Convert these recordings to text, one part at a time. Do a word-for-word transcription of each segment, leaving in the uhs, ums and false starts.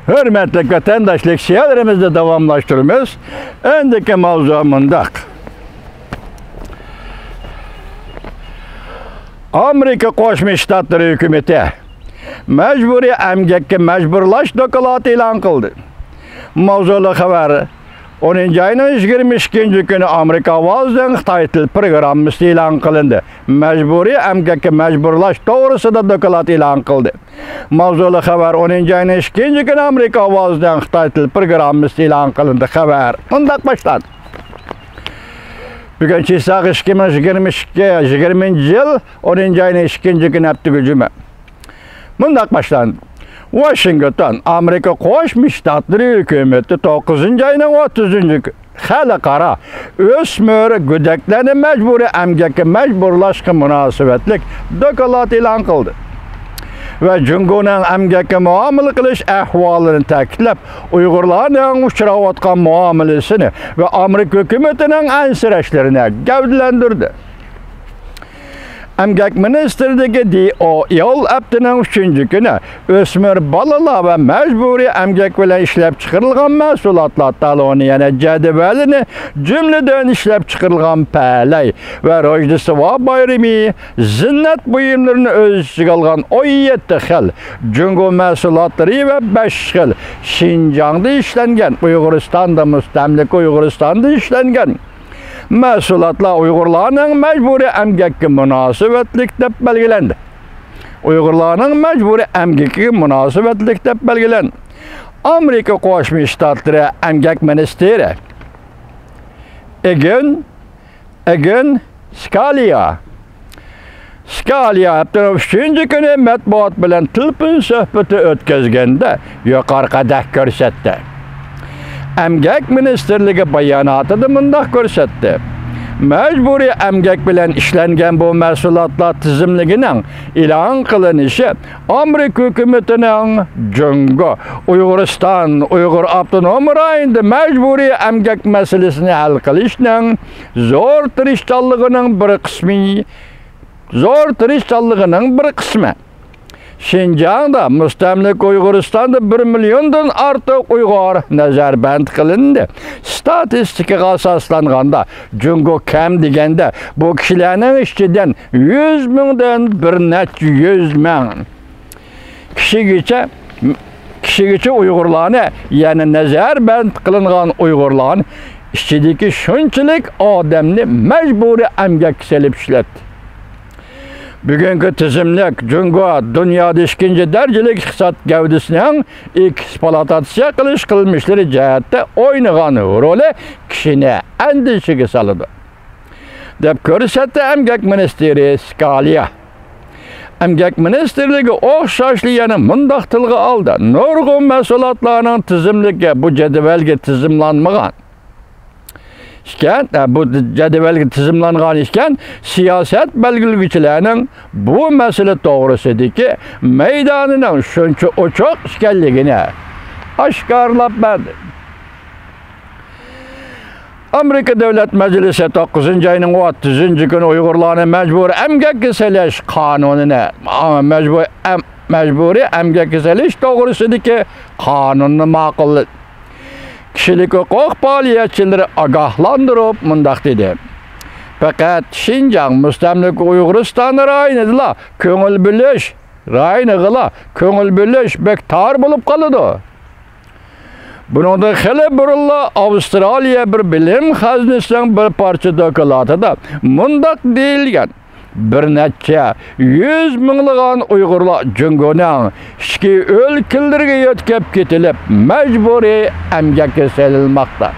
ھۆرمەتلىك ۋەتەنداشلىق شىئەلىرىمىزنى داۋاملاشتۇرىمىز. ئەندىكى ماۋزۇ مۇنداق. ئامېرىكا قوشما شتاتلىرى ھۆكۈمىتى مەجبۇرىي ئەمگەككە مەجبۇرلاش دوكلاتى ئېلان قىلدى. ماۋزۇلۇق خەۋەر ئونىنچى ئاينىڭ يىگىرمە ئىككىنچى كۈنى ئامېرىكا ئاۋازىنىڭ خىتاي تىل پروگراممىسى ئېلان قىلىندى. مەجبۇرىي ئەمگەككە مەجبۇرلاش توغرىسىدا دوكلات ئېلان قىلدى. ماۋزۇلۇق خەۋەر ئونىنچى ئاينىڭ ئىككىنچى كۈنى ئامېرىكا ئاۋازىنىڭ خىتاي تىل پروگراممىسى ئېلان قىلىندى. خەۋەر مۇنداق باشلاندى. بۈگۈن چىساق ئىككى مىڭ يىگىرمە ئىككى، يىگىرمىنچى يىل ئونىنچى ئاينىڭ ئىككىنچى كۈنى ھەپتىگۈ جۈمە. مۇنداق باشلاندى. ۋاشىنگتون، ئامېرىكا قوشما شتاتلىرى ھۆكۈمىتى توققۇزىنچى ئاينىڭ ئوتتۇزىنچى كۈنى خەلقئارا ئۆسمۈر گۆدەكلەرنى مەجبۇرىي ئەمگەككە مەجبۇرلاشقا مۇناسىۋەتلىك دوكلات ئېلان قىلدى ۋە جۇڭگونىڭ ئەمگەككە مۇئامىلە قىلىش ئەھۋالىنى تەكىتلەپ، ئۇيغۇرلارنىڭ ئۇچراۋاتقان مۇئامىلىسىنى ۋە ئامېرىكا ھۆكۈمىتىنىڭ ئەنسىرەشلىرىنى گەۋدىلەندۈردى. ئەمگەك مىنىستىرلىكى دېئويول ھەپتىنىڭ ئۈچىنچى كۈنى ئۆسمۈر بالىلار ۋە مەجبۇرىي ئەمگەك بىلەن ئىشلەپچىقىرىلغان مەھسۇلاتلار تالونى، يەنى جەدۋىلىنى، جۈملىدىن ئىشلەپچىقىرىلغان پەلەي ۋە روژدېستۋا بايرىمى زىننەت بۇيۇملىرىنى ئۆز ئىچىگە ئالغان ئون يەتتە خىل جۇڭگو مەھسۇلاتلىرى ۋە بەش خىل شىنجاڭدا ئىشلەنگەن، ئۇيغۇرىستاندا، مۇستەملىكە ئۇيغۇرىستاندا ئىشلەنگەن مەھسۇلاتلار ئۇيغۇرلارنىڭ مەجبۇرىي ئەمگەككە مۇناسىۋەتلىك دەپ بەلگىلەندى. ئۇيغۇرلارنىڭ مەجبۇرىي ئەمگىكىگە مۇناسىۋەتلىك دەپ بەلگىلەندى. ئامېرىكا قوشما شتاتلىرى ئەمگەك مىنىستىرى ئېگىن، ئېگىن سكالىيا، سكالىيا ھەپتىنىڭ ئۈچىنچى كۈنى مەتبۇئات بىلەن تېلېفون سۆھبىتى ئۆتكۈزگەندە، يۇقىرىقىدەك كۆرسەتتى. ئەمگەك مىنىستىرلىكى باياناتىدا مۇنداق كۆرسەتتى: مەجبۇرىي ئەمگەك بىلەن ئىشلەنگەن بۇ مەھسۇلاتلار تىزىملىكىنىڭ ئېلان قىلىنىشى ئامېرىكا ھۆكۈمىتىنىڭ جۇڭگو، ئۇيغۇرىستان، ئۇيغۇر ئاپتونوم رايونىدا مەجبۇرىي ئەمگەك مەسىلىسىنى ھەل قىلىشنىڭ زور تىرىشچانلىقىنىڭ بىر قىسمى، زور تىرىشچانلىقىنىڭ بىر قىسمى. شىنجاڭدا، مۇستەملىكە ئۇيغۇرىستاندا بىر مىليوندىن ئارتۇق ئۇيغۇر نەزەربەند قىلىندى. ستاتىستىكىغا ئاساسلانغاندا، جۇڭگو كەم دېگەندە بۇ كىشىلەرنىڭ ئىچىدىن يۈز مىڭدىن بىر نەچچە يۈز مىڭ كىشىگىچە، كىشىگىچە ئۇيغۇرلارنى، يەنى نەزەربەند قىلىنغان ئۇيغۇرلارنى ئىچىدىكى شۇنچىلىك ئادەمنى مەجبۇرىي ئەمگەككە سېلىپ ئىشلەتتى. بۈگۈنكى تىزىملىك جۇڭگو دۇنيادا ئىككىنچى دەرىجىلىك ئىقتىساد گەۋدىسىنىڭ ئېكسپلۇئاتاتسىيە قىلىش قىلمىشلىرى جەھەتتە ئوينىغان رولى كىشىنى ئەندىشىگە سالىدۇ، دەپ كۆرسەتتى ئەمگەك مىنىستىرى سكالىيا. ئەمگەك مىنىستىرلىكى ئوخشاشلا يەنە مۇنداق تىلغا ئالدى: نۇرغۇن مەھسۇلاتلارنىڭ تىزىملىكى بۇ جەدۋەلگە تىزىملانمىغان ئىكەن، بۇ جەدۋەلگە تىزىملانغان ئىكەن، سىياسەت بەلگىلىگۈچىلەرنىڭ بۇ مەسىلە توغرىسىدىكى مەيدانىنىڭ شۇنچە ئوچۇق ئىكەنلىكىنى ئاشكارىلاپ بەردى. ئامېرىكا دۆلەت مەجلىسى توققۇزىنچى ئاينىڭ ئوتتۇزىنچى كۈنى ئۇيغۇرلارنى مەجبۇرىي ئەمگەككە سېلىش قانۇنىنى، مەجبۇرىي ئەم-، مەجبۇرىي ئەمگەككە سېلىش توغرىسىدىكى قانۇننى ماقۇللىدى. كىشىلىك ھوقۇق پائالىيەتچىلىرى ئاگاھلاندۇرۇپ مۇنداق دېدى: پەقەت شىنجاڭ مۇستەملىكە ئۇيغۇرىستان رايونىدىلا كۆڭۈل بۆلۈش، رايونىغىلا كۆڭۈل بۆلۈش بەك تار بولۇپ قالىدۇ. بۇنىڭدىن خېلى بۇرۇنلا ئاۋسترالىيە بىر بىلىم خەزنىسىنىڭ بىر پارچە دوكلاتىدا مۇنداق دېيىلگەن: بىر نەچچە يۈز مىڭلىغان ئۇيغۇرلار جۇڭگونىڭ ئىچكى ئۆلكىلىرىگە يۆتكەپ كېتىلىپ، مەجبۇرىي ئەمگەككە سېلىنماقتا.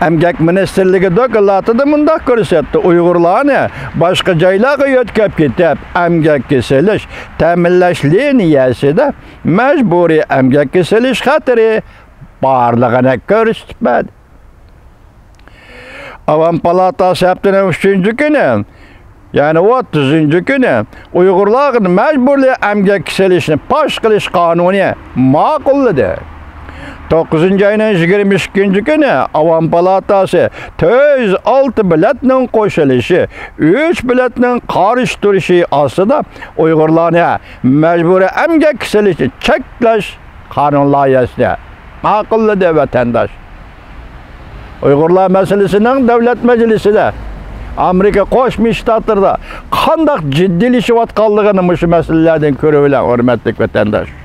ئەمگەك مىنىستىرلىكى دوكلاتىدا مۇنداق كۆرسەتتى: ئۇيغۇرلارنى باشقا جايلارغا يۆتكەپ كېتىپ، ئەمگەككە سېلىش، تەمىنلەش لىنىيەسىدە مەجبۇرىي ئەمگەككە سېلىش خەتىرى بارلىقىنى كۆرسىتىپ بەردى. ئاۋام پالاتاسى ھەپتىنىڭ ئۈچىنچى كۈنى، يەنى ئوتتۇزىنچى كۈنى ئۇيغۇرلارغا مەجبۇرىي ئەمگەككە سېلىشنى پاش قىلىش قانۇنى ماقۇللىدى. توققۇزىنچى ئاينىڭ يىگىرمە ئىككىنچى كۈنى ئاۋام پالاتاسى تۆت يۈز ئالتە بېلەتنىڭ قوشۇلۇشى، ئۈچ بېلەتنىڭ قارشى تۇرۇشى ئاستىدا ئۇيغۇرلارنى مەجبۇرىي ئەمگەككە سېلىشنى چەكلەش، قانۇن لايىھەسىنى ماقۇللىدى ۋەتەنداش. ئۇيغۇرلار مەسىلىسىنىڭ دۆلەت مەجلىسىدە، ئامېرىكا قوشما شتاتلىرىدا قانداق جىددىيلىشىۋاتقانلىقىنى مۇشۇ مەسىلىلەردىن كۆرۈۋېلىڭ، ھۆرمەتلىك ۋەتەنداش.